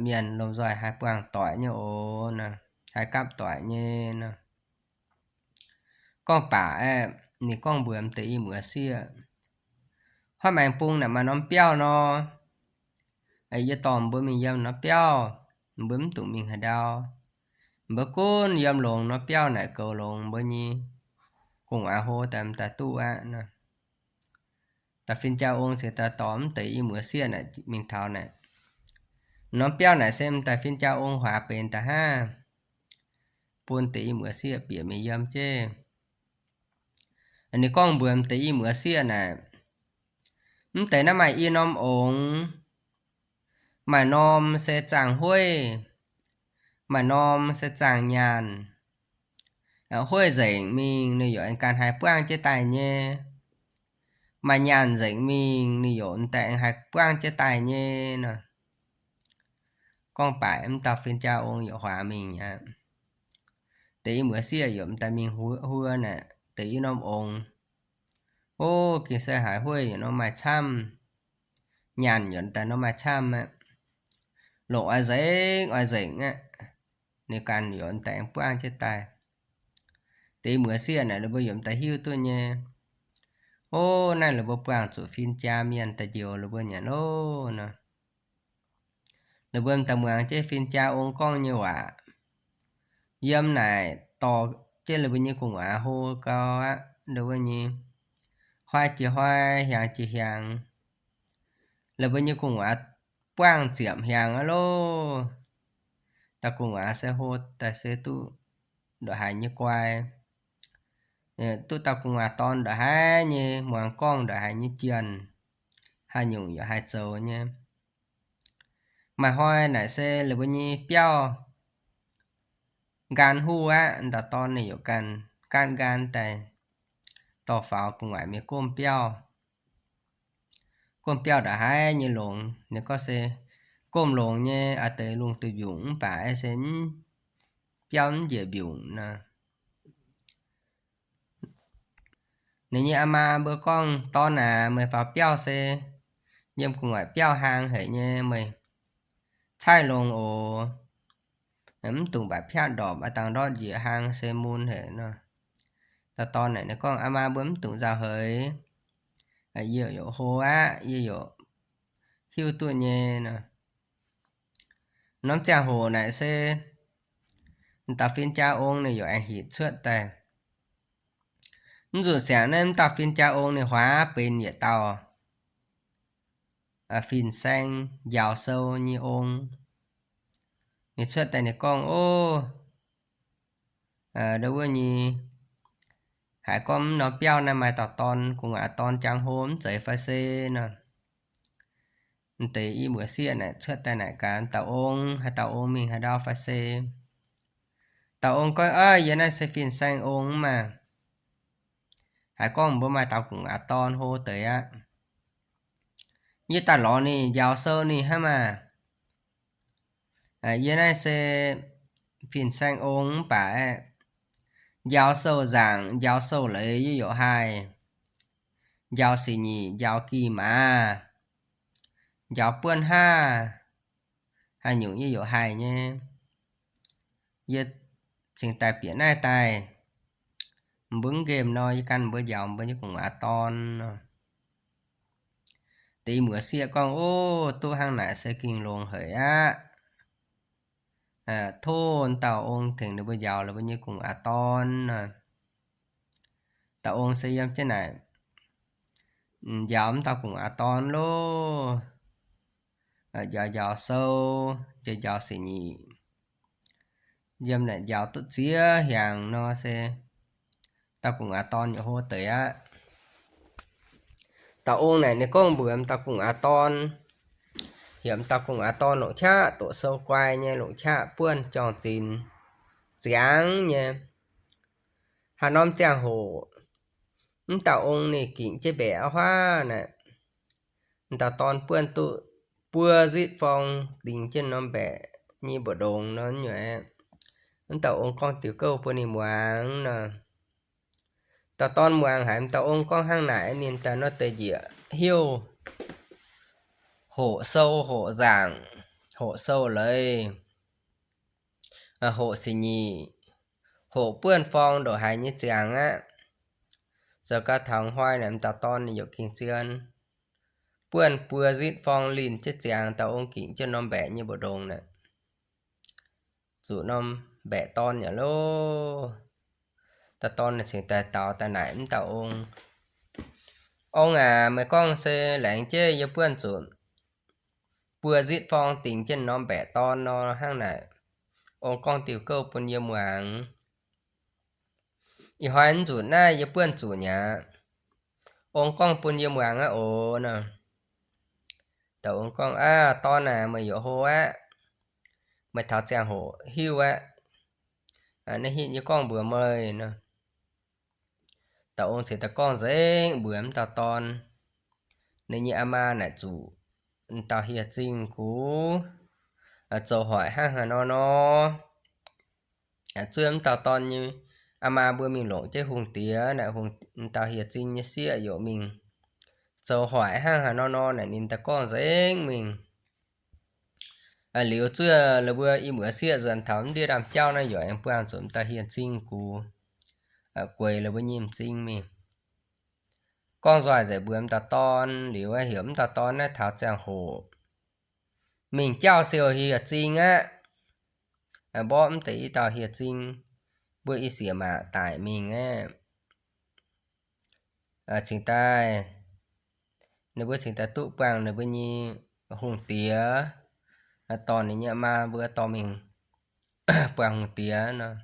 mienh lomh nzoih haih buangh doic nyei oc, haih gapv doic nyei nor. Gorngv baac aeqv, ninh gorngv mbuox m'deix i muoz sieqv, Huaav maengx bung naaic maaih norm biauv nor, yie dorh mbuo mingh yiem norm biauv, mbuo mv dungx mingh haaix ndau. Mbuo gunv yiem longx norm biauv naaic goux longx mbuo nyei gu'nguaaz hlo daaih m'daaih duqv aqv nor. Dauh fin-jaa ong cingx daaih dorh m'deix i muoz sieqv naaic mingh taux naaic. Norm biauv naaic se m'daaih fin-jaa ong huaax benx daaih hnangv, bun deix i muoz sieqv bieqc mingh yiem jienv. Ninh gorngv mbuox m'deix i muoz sieqv naaic, Mv deix naaiv maaih i norm ongx, maaih norm se zaangh hueiv, maaih norm se zaangh nyaanh. Hueiv nzengc mingh ninh yaac aengx ganh haih buangv jienv daaih nyei. Maaih nyaanh nzengc mingh ninh yaac m'daaih aengx haih buangv jienv daaih nyei nor. Gorngv baac m'dauh fin-jaa ong yaac huaax mingh aqv. Deix i muoz sieqv yaac m'daaih mingh huo, huo naaic deix i norm ongx. O, gengh se haiz hueiv yaac norm maaih camv, nyaanh yaac m'daaih norm maaih camv aqv. Longc oix nzengc oix nzengc aqv, ninh ganh yaac m'daaih aengx buangv jienv daaih. Deix i muoz sieqv naaic ninh mbuo yaac m'daaih hiuv duqv nyei. O, naaiv ninh mbuo buangh zuqc fin-jaa mienh daaih njoux ninh mbuo nyanc loh nor. Ninh mbuo m'daaih muangx jienv fin-jaa ong gorngv nyei waac. Yiem naaic dorh jienv ninh mbuo nyei gu'nguaaz hlo gau aqv, ninh mbuo nyei hoi jiex hoi, hiaangx jiex hiaangx. Ninh mbuo nyei gu'nguaaz buangh ziepc hiaangx aqv loh. Dauh gu'nguaaz se hlo daaih se duqv ndongc haaix nyei guai, duqv dauh gu'nguaaz dorn ndongc haaix nyei, muangx gorngv ndongc haaix nyei jienh, haaix nyungc yaac haih zoux nyei. Maaih hnoi naaic se ninh mbuo nyei biauv nqaan huv aqv, dauh dorn ninh yaac ganh gaatv nqaan daaih dorh faaux gu'nguaaic mingh gomv biauv. Gomv biauv ndongc haaix nyei longx, ninh gorngv se gomv longx nyei a'deix lungh duih mbiungc mv baac se biauv mv njiec mbiungc nor. Ninh nyei aa maa mbuo gorngv, Dorn aac, meih faaux biauv se yiem gu'nguaaic biauv hlang haic nyei, meih caaiv longx oc. Mv dungx baac piatv ndorpc, a'dangc ndortv njiec hlang se mun haic nor. Dauh dorn naaic ninh gorngv, Aa maa, mbuo mv dungx nzauh heix. Yie yaac hlo aqv, yie yaac hiuv duqv nyei nor. Norm ziangh hoc naaic se dauh fin-jaa ong ninh yaac aengx hitv cuotv daaih. Mv nzunc siangx naaiv mv dauh fin-jaa ong ninh huaav benx yietc dauh fin-saeng njaaux sou nyei ong. Ninh cuotv daaih ninh gorngv, Ov, ndo wuov nyei, haiz gorngv mv norm biauv naaiv maaih dauh dorn, gu'nguaaz dorn jangx hlo mv zeiz fai se nor. Deix i muoz-sieqv naaic cuotv daaih naaic gaax dauh ong, haaix dauh ong mingh haaix ndau fai se. Dauh ong gorngv, Ov, yie naaiv se fin-saeng ong maah. Haiz gorngv mbuo maaih dauh gu'nguaaz dorn hlo deix aqv. Yie daaih lorz ninh njaaux sou ninh hnangv maah. Yie naaiv se fin-saeng ong mv baac aeqv, njaaux sou nzaangc, njaaux sou leiz yie yaac haih. Njaaux sic nyic, njaaux gih maaz, njaaux buonv haav, haaix nyungc yie yaac haih nyei. Yie cingx daaih bieqc naaiv daaih, mbuo nqemh nor, yie gan mbuo njaaux mbuo nyei gu'nguaaz dorn nor. Deix i muoz-sieqv gorngv, Ov, duqv hnangv naaic se gengh longx haic aqv. Tov dauh ong tengx ninh mbuo njaaux ninh mbuo nyei gu'nguaaz dorn nor. Dauh ong se yiem jienv naaic njaaux mv dauh gu'nguaaz dorn loh. Njaaux njaaux sou, njaaux njaaux sic nyic, yiem naaic njaaux duqv ziex hiaangx nor se dauh gu'nguaaz dorn yaac hlo deix aqv. Dauh ong naaic ninh gorngv mbuox m'dauh gu'nguaaz dorn, heuc m'dauh gu'nguaaz dorn longc qaqv doqc sou guai nyei, longc qaqv buonv juang-zinx ziangx nyei. Haaix norm ziangh hoc m'dauh ong ninh gingc jienv mbaeqc auv huaav naaic, m'dauh dorn buonv duqv buo zitv forng dingx jienv norm mbaeqc nyei mbu'ndongx nor nyuoqc. M'dauh ong gorngv diuh gouv bun ninh muangx nor. Dauh dorn muangx haiz m'dauh ong gorngv hnangv naaic, ninh daaih nor deix njiec heuv hoqc sou hoqc nzaangc, hoqc sou leiz, hoqc sic nyic, hoqc buonv forng ndongc haaix nyei ziangx aqv. Zoux gau taux hnoi naaic m'dauh dorn ninh yaac gengh zien buonv buo zitv forng linh jienv ziangx, dauh ong gingc jienv norm mbaeqc nyei mbu'ndongx naaic, zuqc norm mbaeqc dorn yaac loh. Dauh dorn cingx daaih daux daaih naaic m'dauh ong, Ong aac, meih gorngv se laengz jienv yie buonv zuqc buo zitv forng dingx jienv norm mbaeqc dorn nor hnangv naaic. Ong gorngv diuh gouv bun yie muangx. Ih hnoi nzunc naaiv yie buonv zuqc mi'aqv. Ong gorngv bun yie muangx aqv oc nor. Dauh ong gorngv, Aav, dorn aac, meih yaac hlo aqv. Meih taux ziangh hoc hiuv aqv. Naaiv hitv yie gorngv mbuox meih nor. Dauh ong cingx daaih gorngv nzengc mbuox m'dauh dorn, ninh nyei aa maa naaic zuqc m'dauh hieh zingh gux zoux hoic hnangv haaix nor nor. Zuov m'dauh dorn nyei aa maa mbuo mingh longc jienv hungh diex naaic, m'dauh hieh zingh nyei sieqv yaac mingh zoux hoic hnangv haaix nor nor naaic, ninh daaih gorngv nzengc mingh. Liuz zuov la'buo i muoz sieqv nzuonx taux m'ndiev ndaamv-jauv naaiv yaac aengx buangh zuqc m'dauh hieh zingh gux gueix la'buo nyei m'zing mingh. Gorngv nzoih nzengc mbuox m'dauh dorn liuz, heuc m'dauh dorn naaiv taux ziangh hoc mingh jauv siou hieh zingh aqv. Mborqv m'deix i dauh hieh zingh, mbuo i sieqv maac daic mingh aqv. Cingx daaih, ninh mbuo cingx daaih duqv buangh ninh mbuo nyei hungh diex, dorh ninh nyei maa mbuo dorh mingh buangh hungh diex nor.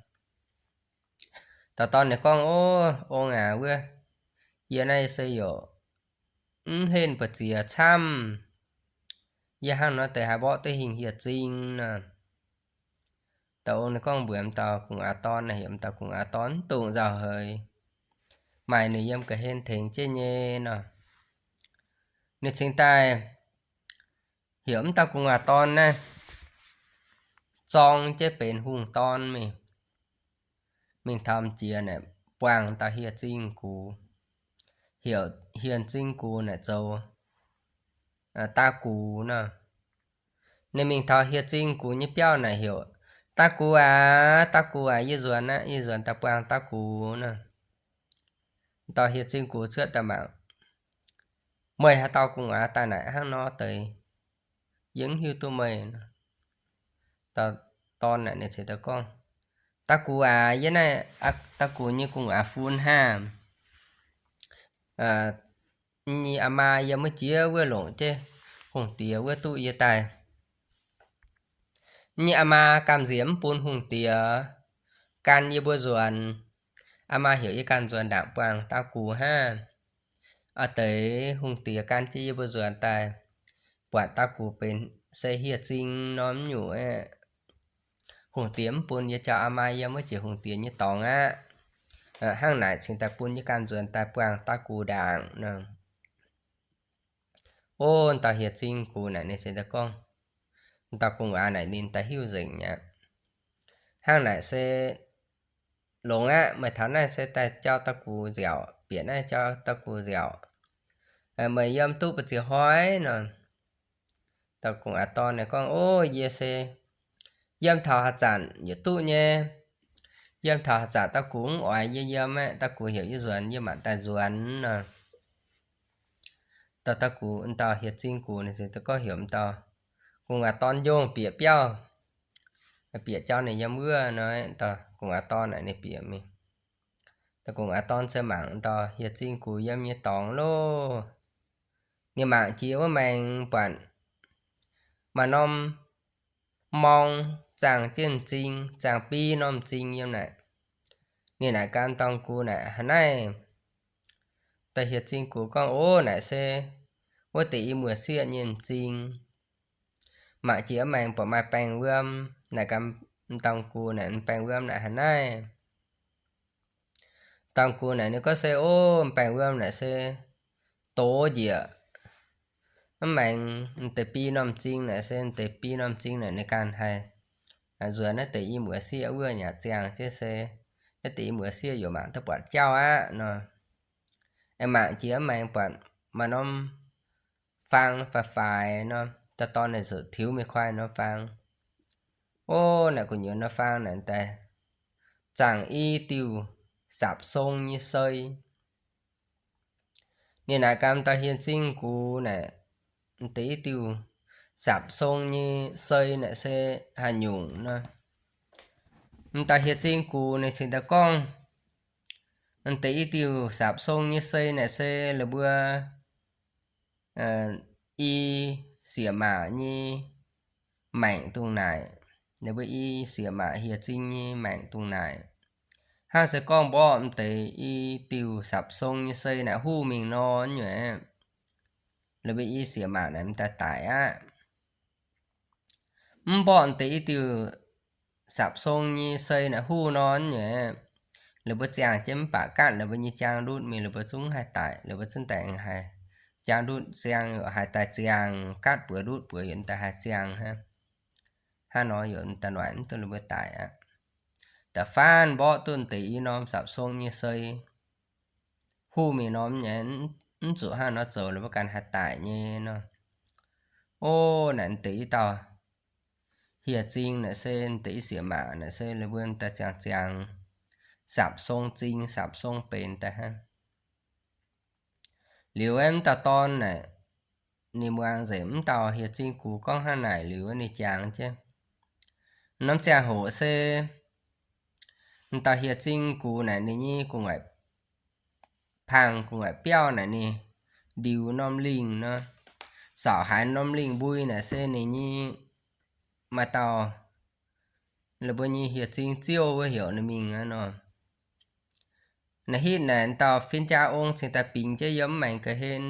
Dauh dorn ninh gorngv, Ov, ong aac, wuov yie naaiv se yaac mv henv mbu'ziex camv. Yie hnangv nor deix haih mborqv duqv hingh hieh zingh nor. Dauh ong ninh gorngv mbuox m'dauh gu'nguaaz dorn, heuc m'dauh gu'nguaaz dorn mv dungx nzauh heix. Maaih ninh yiem ga'hlen tengx jienv nyei nor. Ninh cingx daaih heuc m'dauh gu'nguaaz dorn naaiv zorng jienv benx hungh dorn mingh. Mingh taux m'jiex naaic buangh dauh hieh zingh gux. Heuc hieh zingh gux naaic zoux Daa Gux nor. Ninh mingh taux Hieh Zingh Gux nyei biauv naaic heuc, Daa Gux aac, Daa Gux aac, yie nzuonx aqv, yie nzuonx daaih buangh Daa Gux nor. Dauh Hieh Zingh Gux cuotv daaih mangc, Meih haaix dauh gu'nguaaz daaih naaic hnangv nor deix? Yie mv hiuv duqv meih. Dauh dorn naaic ninh ceix daaih gorngv, Daa Gux aac, yie naaiv Daa Gux nyei gu'nguaaz fun hnangv. Nyei aa maa yiem wuov jiex wuov longc jienv hungh diex wuov duqv yie daaih. Nyei aa maa gamh nziex mv bun hungh diex gan yie mbuo nzuonx. Aa maa heuc yie ganh nzuonx ndaangc buangh Daa Gux hnangv. Aa deix hungh diex gan jienv yie mbuo nzuonx daaih, buatc Daa Gux benx se Hieh Zingh norm nyungc aqv. Hungh diex mv bun yie jauv aa maa yiem wuov jiex hungh diex nyei dorngx aqv. Hnangv naaic cingx daaih bun yie ganh nzuonx daaih buangh Daa Gux ndaangc nor. O, dauh Hieh Zingh Gux naaic ninh se daaih gorngv, dauh gu'nguaaz naaic ninh daaih hiuv nzengc aqv. Hnangv naaic se longx aqv. Meih taux naaiv se daaih jauv Daa Gux nziaauc, bieqc naaiv jauv Daa Gux nziaauc. Meih yiem duqv ba'ziex hnoi nor? Dauh gu'nguaaz dorn naaic gorngv, O, yie se yiem taux haaix zanc yietc duqv nyei. Yiem taux haaix zanc Daa Gux mv oix yie yiem aqv, Daa Gux heuc yie nzuonx, yie mangc daaih nzuonx nor. Dauh Daa Gux, dauh Hieh Zingh Gux ninh se gorngv heuc m'dauh gu'nguaaz dorn njongh bieqc biauv, bieqc jauv ninh yiem wuov nor. Dauh gu'nguaaz dorn naaic ninh bieqc mingh. Dauh gu'nguaaz dorn se mangc dauh Hieh Zingh Gux yiem nyei dorngx loh. Ninh mangc jiex wuov maengx buatc maaih norm morng zaangh jienv m'zing, zaangh biei norm m'zing yiem naaic. Ninh naaic gan dauh gux naaic, Haaix naaiv? Dauh Hieh Zingh Gux gorngv, O, naaic se wuov deix i muoz-sieqv nyei m'zing. Mangc jiex wuov maengx buatc maaih baengh wuom. Naaic gan dauh gux naaic, Baengh wuom naaic haaix naaiv? Dauh gux naaic ninh gorngv se, O, baengh wuom naaic se doz njiec. Mv maengx deix biei norm m'zing naaic se deix biei norm m'zing naaic ninh ganh haih nzuonx naaiv deix i muoz-sieqv wuov nyei ziangh jienv se naaiv deix i muoz-sieqv yaac mangc duqv buatc jauv aqv nor. Aengx mangc jiex mv maengx buatc maaih norm faang faix-faix nor. Dauh dorn naaic zuqc tiux mingh kuaaiv norm faang. O, naaic gu'nyuoz norm faang naaic daaih zaangh i diuh sapv-song nyei sei. Ninh naaic gan dauh Hieh Zingh Gux naaic, M'deix i diuh sapv-song nyei sei naaic se haaix nyungc nor? M'dauh Hieh Zingh Gux ninh cingx daaih gorngv, M'deix i diuh sapv-song nyei sei naaic se la'buo i sieqv maac nyei maengc dungh naaic. La'buo i sieqv maac Hieh Zingh nyei maengc dungh naaic. Hnangv se gorngv mborqv m'deix i diuh sapv-song nyei sei naaic huv mingh nor nyuoqc, la'buo i sieqv maac naaic m'daaih daic aqv. Mv mborqv m'deix i diuh sapv-song nyei sei naaic huv nor nyuoqc, la'buo ziangh jienv mv baac gaatv la'buo nyei jaang ndutv mingh, la'buo zungv haih daic, la'buo zungv daic haih jaang ndutv ziangh, haaix daaih ziangh gaatv buoz ndutv buoz yaac daaih haih ziangh hnangv. Hnangv nor yaac daaih noic mv duqv la'buo daic aqv. Da'faanh mborqv duqv deix i norm sapv-song nyei sei huv mingh norm nyei, mv zuqc hnangv nor zoux, la'buo ganh haih daic nyei nor. O, naaic deix i dauh Hieh Zingh naaic se deix i sieqv maac naaic se la'buo daaih ziangh ziangh sapv-song zing sapv-song benx daaih hnangv. Liuz aeqv, m'dauh dorn naaic, ninh muangx nzengc m'dauh Hieh Zingh Gux gorngv hnangv naaic liuz, ninh jangx jienv. Norm ziangh hoc se m'dauh Hieh Zingh Gux naaic ninh nyei gu'nguaaic pangx, gu'nguaaic biauv naaic ninh ndiux norm lingh nor, saauc haiz norm lingh mbui naaic se ninh nyei maaih dauh la'buo nyei hieh zing ziouv wuov heuc ninh mingh aqv nor. Naaiv hitv naaic dauh fin-jaa ong cingx daaih bingx jienv yiem mv maengx ga'hlen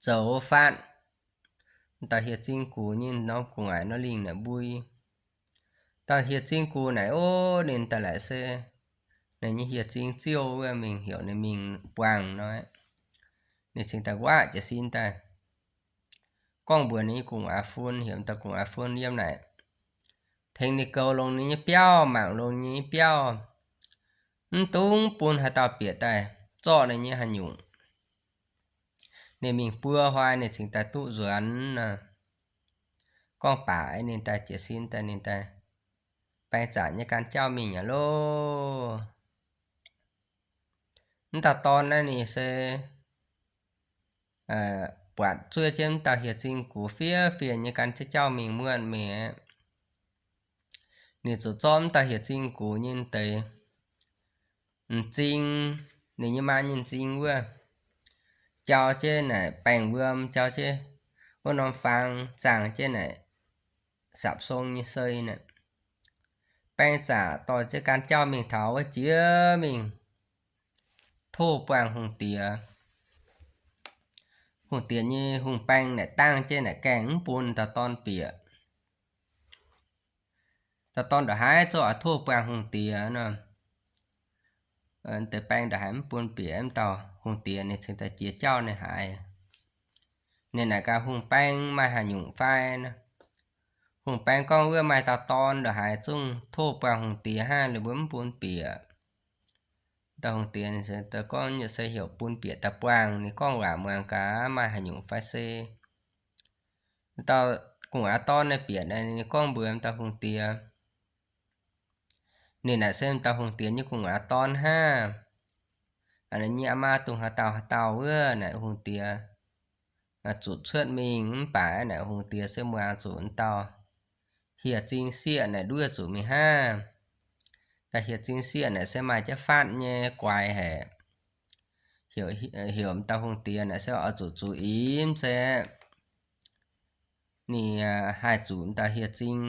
zoux faatv dauh hieh zing gux nyei norm gu'nguaaic nor lingh naaic mbui. Dauh hieh zing gux naaic, o, ninh daaih laaic se ninh nyei hieh zing ziouv wuov mingh heuc ninh mingh buangh nor, ninh cingx daaih nquaqv jiez sin daaih gorngv mbuox ninh nyei gu'nguaaic fun, heuc dauh gu'nguaaic fun yiem naaic tengx ninh goux longx ninh nyei biauv, mangc longx ninh nyei biauv, mv dungx bun haaix dauh bieqc daaih zorqv ninh nyei haaix nyungc. Ninh mingh buo hnoi ninh cingx daaih duqv nzuonx nor. Gorngv baac ninh daaih jiez sin daaih ninh daaih baeng zaqc nyei gan jauv mingh aqv loh. Mv dauh dorn naaiv ninh se buatc zuov jienv mv dauh hieh zing gux fiev fiev nyei gan jauv jauv mingh muonv mingh aqv. Ninh zuqc zorqv mv dauh hieh zing gux nyei deix m'zing, ninh nyei maa nyei m'zing wuov, jauv jienv naaic baeng-wuom, jauv jienv wuov norm faang, zaangh jienv naaic sapv-song nyei sei naaic, baeng zaqc dorh jienv gan jauv mingh taux wuov jiex mingh tov buangh hungh diex. Hungh diex nyei hungh baeng naaic dangh jienv naaic gaengh mv bun dauh dorn bieqc. Dauh dorn ndongc haaix zungv oix tov buangh hungh diex nor. Deix baeng ndongc haaix mv bun bieqc, mv dauh hungh diex ninh cingx daaih jiex jauv ninh haiz. Ninh naaic gaax hungh baeng maaih haaix nyungc fai nor. Hungh baeng gorngv wuov maaih dauh dorn ndongc haaix zungv tov buangh hungh diex hnangv, ninh mbuo mv bun bieqc. Dauh hungh diex gorngv nyei se heuc bun bieqc daaih buangh, ninh gorngv waac muangx gaax maaih haaix nyungc fai se. Dauh gu'nguaaz dorn naaiv bieqc naaic, ninh gorngv mbuox dauh hungh diex, ninh naaic se dauh hungh diex nyei gu'nguaaz dorn hnangv. Nyei aa maa dongh haaix dauh haaix dauh wuov naaic hungh diex zuqc cuotv mingh mv baac naaic hungh diex se muangx zuqc dauh hieh zing sieqv naaic nduov zuqc mingh hnangv. Dauh hieh zing sieqv naaic se maaih jienv faatv nyei guaix haic. Heuc dauh hungh diex naaic se oix zuqc zuqc ih mv zeiz ninh haih zuqc dauh hieh zing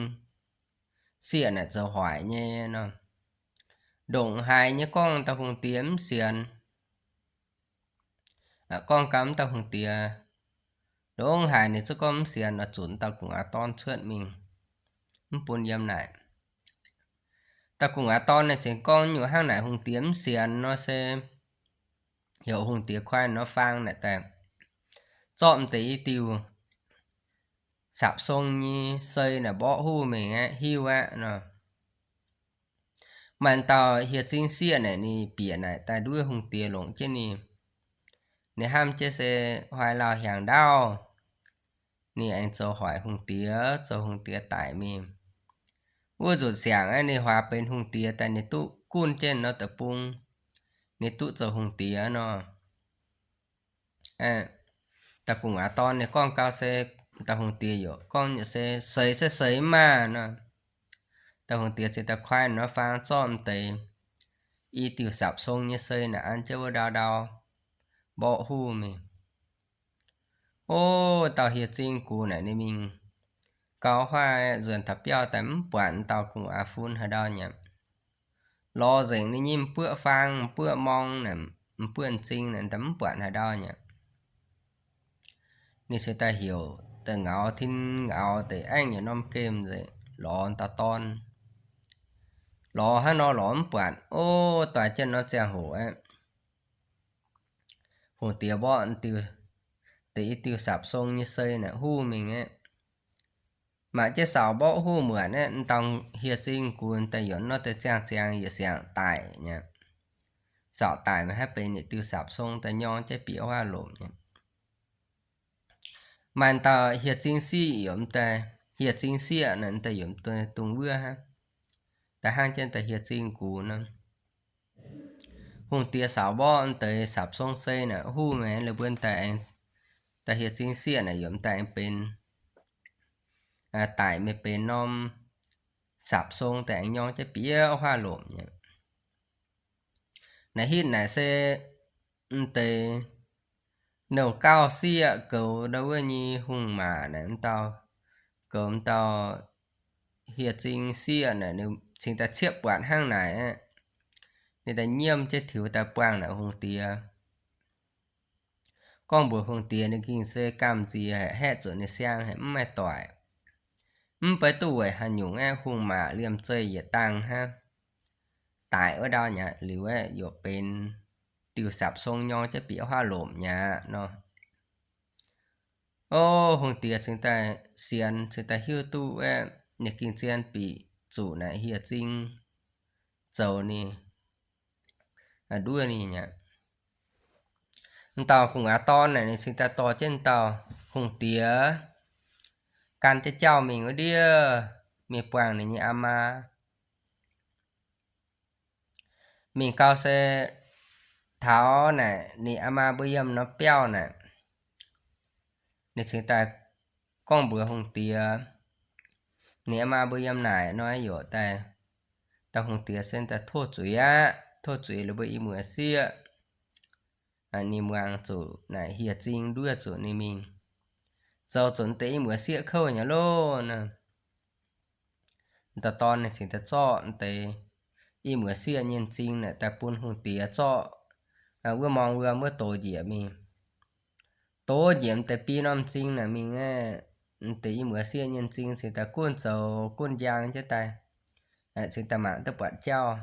sieqv naaic zoux hoic nyei nor. Ndongc haaix nyei gorngv dauh hungh diex mv sienx. Gorngv gau mv dauh hungh diex, ndongc haaix ninh zungv gorngv mv sienx nor, zuqc dauh gu'nguaaz dorn cuotv mingh, mv bun yiem naaic. Dauh gu'nguaaz dorn naaic cingx gorngv nyungc hnangv naaic hungh diex mv sienx nor se, heuc hungh diex kuaaiv norm faang naaic daaih zorqv m'deix i diuh sapv-song nyei sei naaic mborqv huv mingh aqv, hiuv aqv nor. Maaih dauh hieh zing sieqv naaic ninh bieqc naaic daaih nduov hungh diex longc jienv ninh. Ninh hnamv jienv se hnoi lauh hiaangx ndaauv, ninh aengx zoux hoic hungh diex, zoux hungh diex daic mingh. Wuov nzunc siangx aeqv, ninh huaax benx hungh diex daaih ninh duqv gunv jienv nor deic-bung, ninh duqv zoux hungh diex nor. Dauh gu'nguaaz dorn ninh gorngv gau se, dauh hungh diex yaac gorngv nyei se, seix se seix mv maaih nor. Dauh hungh diex ziouc daaih kuaaiv norm faang zorqv m'deix i diuh sapv-song nyei sei naaic an jienv wuov ndau ndau mborqv huv mingh. O, dauh hieh zing gux naaic ninh mingh gau huaav nzuonx taux biauv daaih mv buatc dauh gu'nguaaz fun haaix ndau nyei. Lorz nzengc ninh nyei m'buoqv faang, m'buoqv morng, m'buoqv m'zing naaic mv buatc haaix ndau nyei. Ninh se daaih heuc daaih ngaux tin ngaux deix aengv yietc norm gemh nzengc lorz dauh dorn. Lorz hnangv nor lorz mv buatc. O, doix jienv norm ziangh hoc aeqv, hungh diex mborqv diuh, deix i diuh sapv-song nyei sei naaic huv mingh aeqv, maaih jienv saaux mborqv huv muonc aeqv, dauh hieh zing gux daaih yonc nor deix ziangh ziangx yietc siangx daic nyei. Saaux daic maiv haih benx yietc diuh sapv-song daaih nyorng jienv bieqc huaav lomc nyei. Maaih dauh hieh zing sieqv yaac daaih, hieh zing sieqv naaic daaih yaac dungx wuov hnangv, daaih hnangv jienv daaih hieh zing gux nor. Hungh diex saaux mborqv deix sapv-song sei naaic huv mingh, la'buonv daaih aengx, daaih hieh zing sieqv naaic yaac daaih aengx benx, daic mingh benx norm sapv-song daaih aengx nyorng jienv bieqc huaav lomc nyei. Naaiv hitv naaic se m'deix nouh gauh sieqv goux ndau wuov nyei hungh maac naaic, m'dauh goux m'dauh hieh zing sieqv naaic, ninh cingx daaih ciepv buatc hnangv naaic aqv. Ninh daaih nyiemv jienv tiux daaih buangh naaic hungh diex. Gorngv mbuox hungh diex ninh gengh se gamh nziex haic, haeqv zuqc ninh siang haic mv maaih doic. Mv baac duqv weic haaix nyungc aeqv, hungh maac liemh zeih yietc dangh hnangv, daic wuov ndau nyei liuz aeqv, yaac benx diuh sapv-song nyorng jienv bieqc huaav lomc nyei aqv nor. O, hungh diex cingx daaih sienx, cingx daaih hiuv duqv aeqv, ninh gengh zien bieqc zuqc naaic hieh zing zoux ninh, nduov ninh aqv. M'dauh gu'nguaaz dorn naaic ninh cingx daaih dorh jienv m'dauh hungh diex gan jienv jauv mingh wuov ndiev, mingh buangh ninh nyei aa maa. Mingh gau se taux naaic ninh aa maa mbuo yiem norm biauv naaic, ninh cingx daaih gorngv mbuox hungh diex, ninh aa maa mbuo yiem naaic nor, yaac daaih, dauh hungh diex se daaih tov zuiz aqv, tov zuiz liuz mbuo i muoz sieqv. Ninh muangx zuqc naaic hieh zing nduov zuqc ninh mingh, zoux zuqc deix i muoz sieqv kouv nyei loh nor. Dauh dorn ninh cingx daaih zorqv deix i muoz sieqv nyei m'zing naaic daaih bun hungh diex zorqv wuov morng wuom wuov dox njiec mingh. Dox njiec deix biei norm m'zing naaic mingh, deix i muoz sieqv nyei m'zing cingx daaih gunv zoux gunv njang jienv daaih, cingx daaih mangc duqv buatc jauv.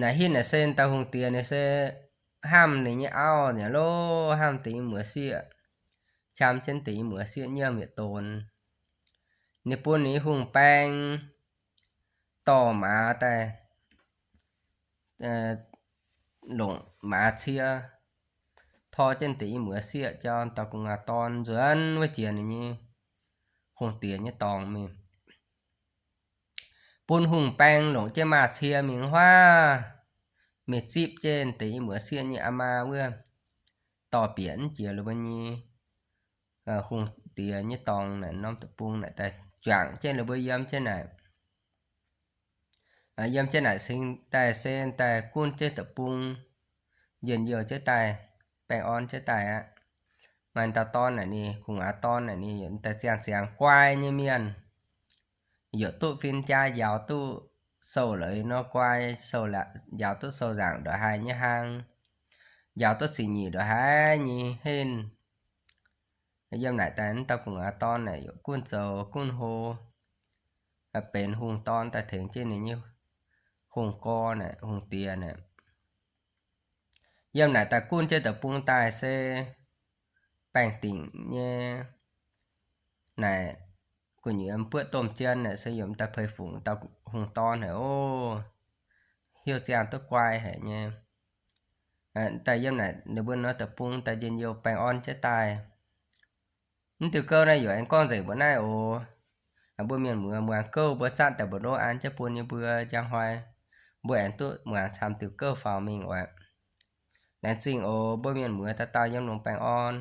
Naaic hitv naaic se dauh hungh diex ninh se hnamv ninh nyei auv nyei loh, hnamv deix i muoz sieqv, qam jienv deix i muoz sieqv nyiemv yietc donx. Ninh bun ninh hungh baeng dorh maaz daaih, longc maaz cie, tor jienv deix i muoz sieqv jauv dauh gu'nguaaz dorn nzuonx wuov jiex ninh nyei hungh diex nyei dorngx mingh. Bun hungh baeng longc jienv maaz cie mingh huaav, mingh zipv jienv deix i muoz sieqv nyei aa maa wuov, dorh bieqc jiex la'buo nyei hungh diex nyei dorngx naaic norm deic-bung naaic daaih juangc jienv la'buo yiem jienv naaic. Yiem jienv naaic cingx daaih se daaih gunv jienv deic-bung, njien-youh jienv daaih, baengh orn jienv daaih aqv. Maaih dauh dorn naaic ninh gu'nguaaz dorn naaic ninh daaih ziangh ziangx guai nyei mienh, yaac duqv fin-jaa njaaux duqv sou leiz nor guai, njaaux duqv sou nzaangc ndongc haaix nyei hlang, njaaux duqv singx nyic ndongc haaix nyei henv. Yiem naaic daaih wuov dauh gu'nguaaz dorn naaic yaac gunv zoux gunv hlo, benx hungh dorn daaih tengx jienv ninh nyei hungh gorx naaic, hungh diex naaic. Yiem naaic daaih gunv jienv deic-bung daaih se baengh dingc nyei naaic, gu'nyuoz buoqv domh jien naaic se yaac daaih peix fungc dauh hungh dorn haic oc. Heuc ziangh duqv guai haic nyei. Daaih yiem naaic ninh mbuo nor deic-bung daaih njien-youh baengh orn jienv daaih. Mv diuh gouv naaiv yaac aengx gorngv nzengc mbuo naaiv oc. Mbuo mienh muoz muangx gouv mbuo zatv daaih mbu'ndongx an jienv bun yie mbuo njang hnoi, mbuo aengx duqv muangx camv diuh gouv faaux mingh oc. Laengz zingh oc mbuo mienh muoz dauh dauh yiem longx baengh orn.